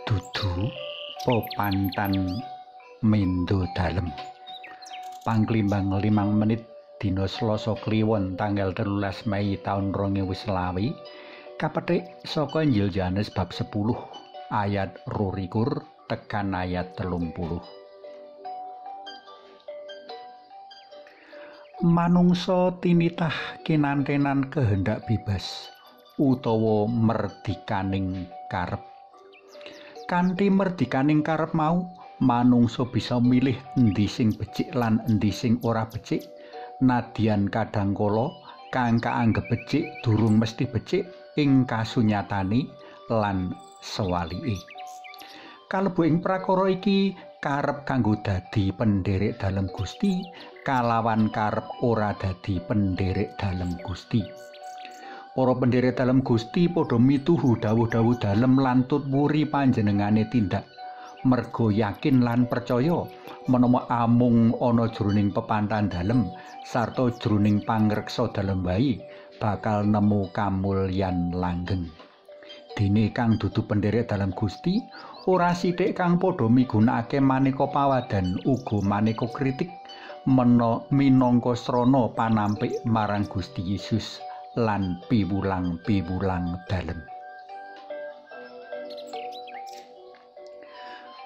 Dudu pepantan mendo dalem. Pangklimbang 5 menit dina Selasa Kliwon tanggal 13 Mei taun 2020 kapethik saka Injil Yohanes bab 10 ayat 22 tekan ayat 30. Manungsa tinitah kinantenan kehendak bebas utawa merdikaning karep. Kanthi merdikaning karep mau, manungsa bisa milih endi sing becik lan endi sing ora becik. Nadyan kadhangkala kang kaanggep becik durung mesti becik ing kasunyatane lan sewalike. Kalebu ing prakara iki karep kanggo dadi pendherek dalem Gusti kalawan karep ora dadi pendherek dalem Gusti. Para pendherek dalem Gusti padha mituhu dawuh-dawuh dalem lan tut wuri panjenengane tindak. Merga yakin lan percaya menawa amung ana jroning pepantan dalem sarta jroning pangreksa dalem wae bakal nemu kamulyan langgeng. Dene kang dudu pendherek dalem Gusti ora sithik kang padha migunakake maneka pawadan uga maneka kritik minangka srana panampik marang Gusti Yesus lan piwulang-piwulang dalem.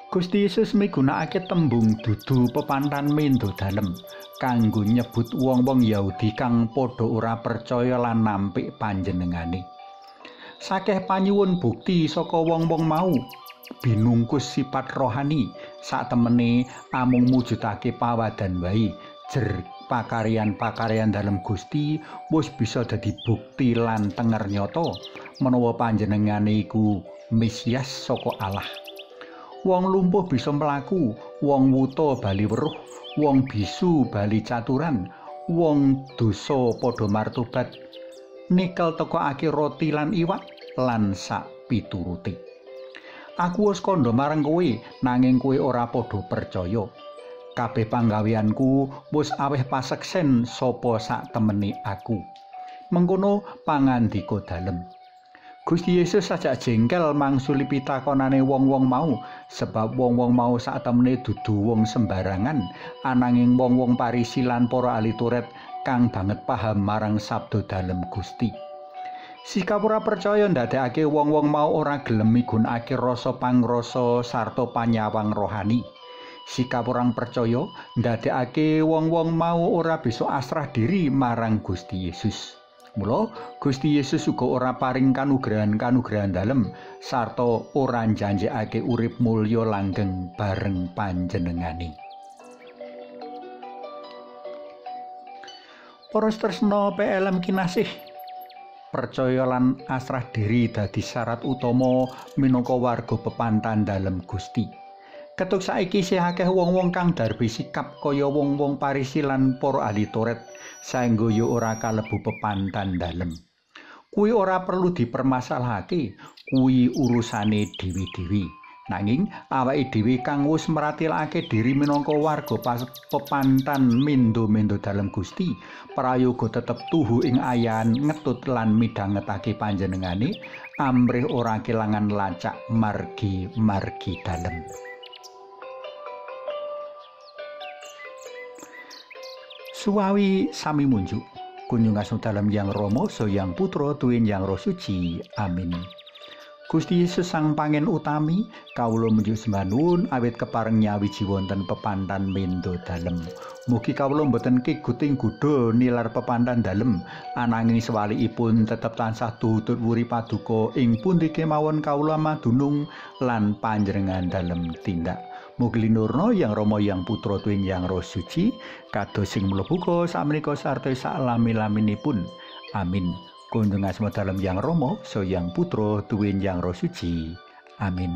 Gusti Yesus migunakake tembung dudu pepantan mendo dalem kanggo nyebut wong-wong Yahudi kang padha ora percaya lan nampik panjenengane. Sakeh panyuwun bukti saka wong-wong mau binungkus sifat rohani satemene amung mujudake pawadan wae. Jer pakaryan-pakaryan dalem Gusti wis bisa dadi bukti lan tenger nyata menawa panjenengane iku Mesias saka Allah. Wong lumpuh bisa mlaku, wong wuta bali weruh, wong bisu bali caturan, wong dosa padha martobat, nikel tekokake roti lan iwak lan sak piturute. Aku wis kandha marang kowe, nanging kowe ora padha percaya. Kabeh panggaweanku wis aweh paseksen sapa sak temene aku. Mengkono pangandika dalem. Gusti Yesus sajak jengkel mangsuli pitakonane wong-wong mau, sebab wong-wong mau sak temene dudu wong sembarangan, ananging wong-wong Parisi lan para ahli Taurat kang banget paham marang sabda dalem Gusti. Sikap ora percaya ndadekake wong-wong mau ora gelem migunakake rasa pangrasa sarta panyawang rohani. Sikap orang percaya ndadekake wong-wong mau ora bisa asrah diri marang Gusti Yesus. Mula Gusti Yesus uga ora paring kanugrahan-kanugrahan dalem sarta ora njanjekake urip mulya langgeng bareng panjenengane. Para tresna PLM kinasih, percaya lan asrah diri dadi syarat utama minangka warga pepantan dalem Gusti. Ketuk saiki isih akeh wong-wong kang darbi sikap kaya wong-wong Parisi lan para ahli Taurat saengga ya ora kalebu pepantan dalem. Kuwi ora perlu dipermasalahake, kuwi urusane dewi-dewi. Nanging awake dhewe kang wis mratilake diri minangka warga pepantan mendo-mendo dalem Gusti, prayoga tetep tuhu ing ayan ngetut lan midhangetake panjenengane amrih ora kelangan lacak margi-margi dalem. Suwawi sami munjuk kunjung asma dalem Yang Rama, Yang Putra, tuwin Yang Roh Suci. Amin. Gusti Yesus Sang Pangen Utami, kawula munjuk sembah nuwun awit kepareng nyawiji wonten pepantan mendo dalem. Mugi kawula mboten kiguting gudha nilar pepantan dalem, ananging sewalikipun tetep tansah tutut wuri paduka ing pundi kemawon kawula madunung lan panjenengan dalem tindak. Mugi linurna Yang Rama, Yang Putra, tuwin Yang Roh Suci, kados sing mlebu sakmenika sarta saklami-laminipun. Amin. Kunjung asma dalem Yang Rama, Yang Putra, tuwin Yang Roh Suci. Amin.